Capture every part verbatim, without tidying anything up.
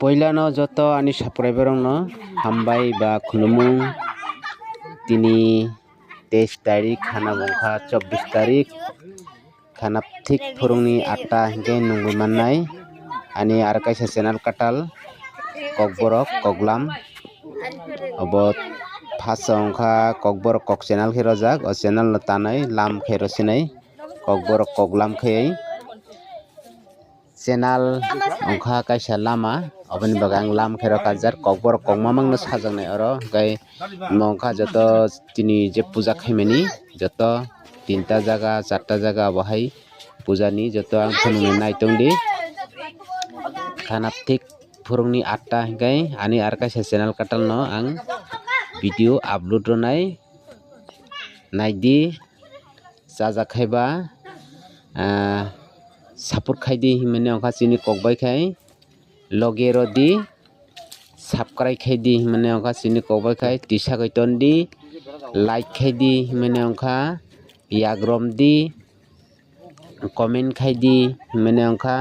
Poilano joto ani subscriber rokno hambai ba khulumung. Tini teis tarik, khana wngkha chobbish tarik, khana thik phurungni atta hinkhe nungwi mannai. Ani aro kaisa channel kwtal, Kokborok Koklam. Obo first o wngkha Kokborok Kok channel khe rojak, o channel no tanai lam khe rw sinai, Kokborok Koklam khe. Channel wngkha kaisa lama, oboni bagwi ang lam khe rw kajak, Kokborok Kokmamang no sajaknai oro, hwnkhe omo wngkha joto tini je puja khaimani, joto tinta jaga, charta jaga, obo hai puja ni joto ang phunuknwi naitongdi. Khana thik phurungni atta hwnkhe ani aro kaisa channel kwtal no ang video upload rwnai, naidi. Chajak khai ba, ah, support khai di hinmani wngkha chini kok bai khai, logi rw di, subscribe khai di hinmani wngkha chini kok bai khai, tisa khai ton di, like khai di hinmani wngkha, yak rom di, comment khai di hinmani wngkha,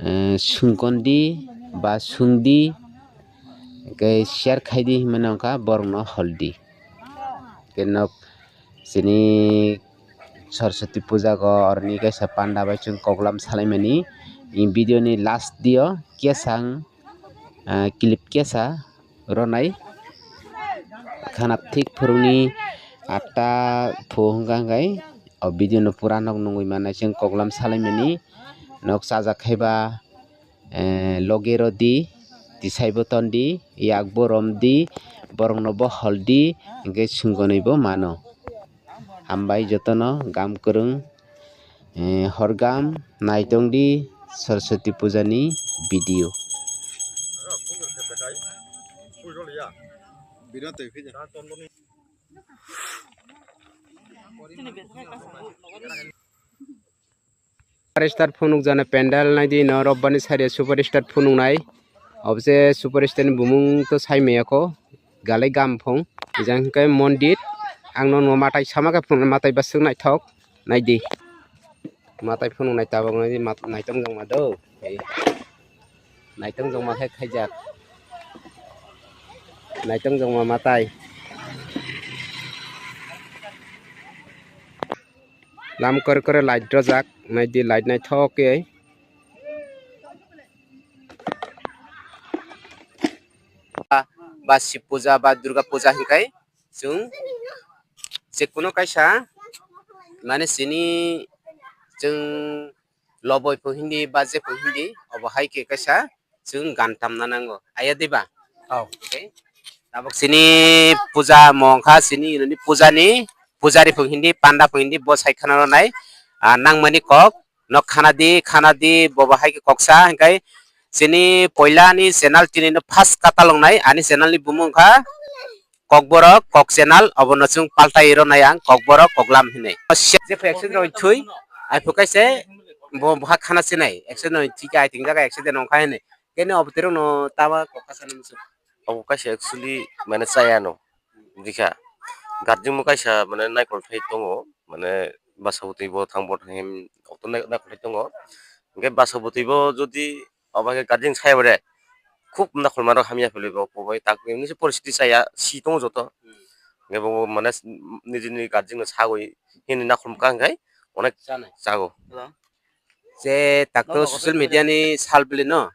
eh, sungkon di ba sung di, hwnkhe share khai di hinmani wngkha borokno hol di. Hwnkhe nok chini Saraswati puja go oroni kaisa panda bai chwng koklam salaimani. Video ni last dio kesang, ah, clip kesa ronai. Khana thik phurungni atta phu hwnkha hwnkhe o video no pura nok nungwi mannai chwng koklam salaimani. Nok chajak khai ba, eh, logi rw di, tisai bo ton di, yak bo rom di, borokno bo hol di, hwnkhe sunggonwi bo mano. Hambai jotono gam kwrwng, eh, hor gam naitong di Saraswati puja ni video. Superstar phunuk jana pandal naidi no robbani sari superstar phunuk nai. Obse superstar ni bumung to sai maya ko galai gam phung. Jang kai mondir ang no matai sama kai phung matai basuk naithok naidi. Matai phunuk nai tabok naidi mat-, naitong jong ma do. Naitong jongma khe khaijak. Naitong jongma matai. Lam kor kore light rojak, naidi light naithok khe. Ba Shib puja ba Durga puja hinkhai chwng je kuno kaisa mane chini chwng loboi pho hindi ba je pho hindi obo hai khe kaisa chwng gan tamna nango. Aya diba? Oh. Okay. Tabuk sini puja mongkha sini inoni puja ni pujari pho hindi panda pho hindi bo sai khana ronai, ah, nangmani kok no khana di, khana di, bobo hai khe koksa hinkhai sini poila ni channel tini no first katal wngnai ani channel ni bumung kha Kokborok Kok channel, obono chwng paltai rwnai ang Kokborok Koklam hinwi. Jepho accident rok thui, aiphu kaise bo bwkha khana sinai, accident rok thika, ai tingjak accident wngkha hinwi. Kene obo terok no tama kok kasa nung suk. Obo kaisa actually mane chaya no. Dikha. Guardian mo kaisa mane naikol thai tongo, mane basa bwtwi bo thang bo thang hem okto nai-, naikol thai tongo. Hwnkhe basa bwtwi bo jodi obo khe guardian sai bwre khub nakhol mano hamya philwi bo pobai tak nini se poristiti chaya si tongo joto. Hwnkhe bo mane nijini guardian no sagwi hini nakhol mwkang khai onek chanai chago. Je tak to social media ni sal bili no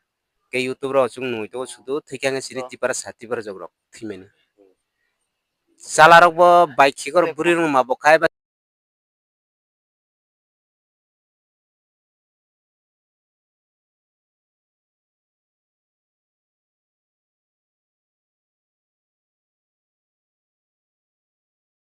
ke YouTube ro chung nungwi to sudu thikya nge sini tipara sa tipara jogrok thimani. Chala rok bo bai khikor bwrwi rung ma bo khai ba.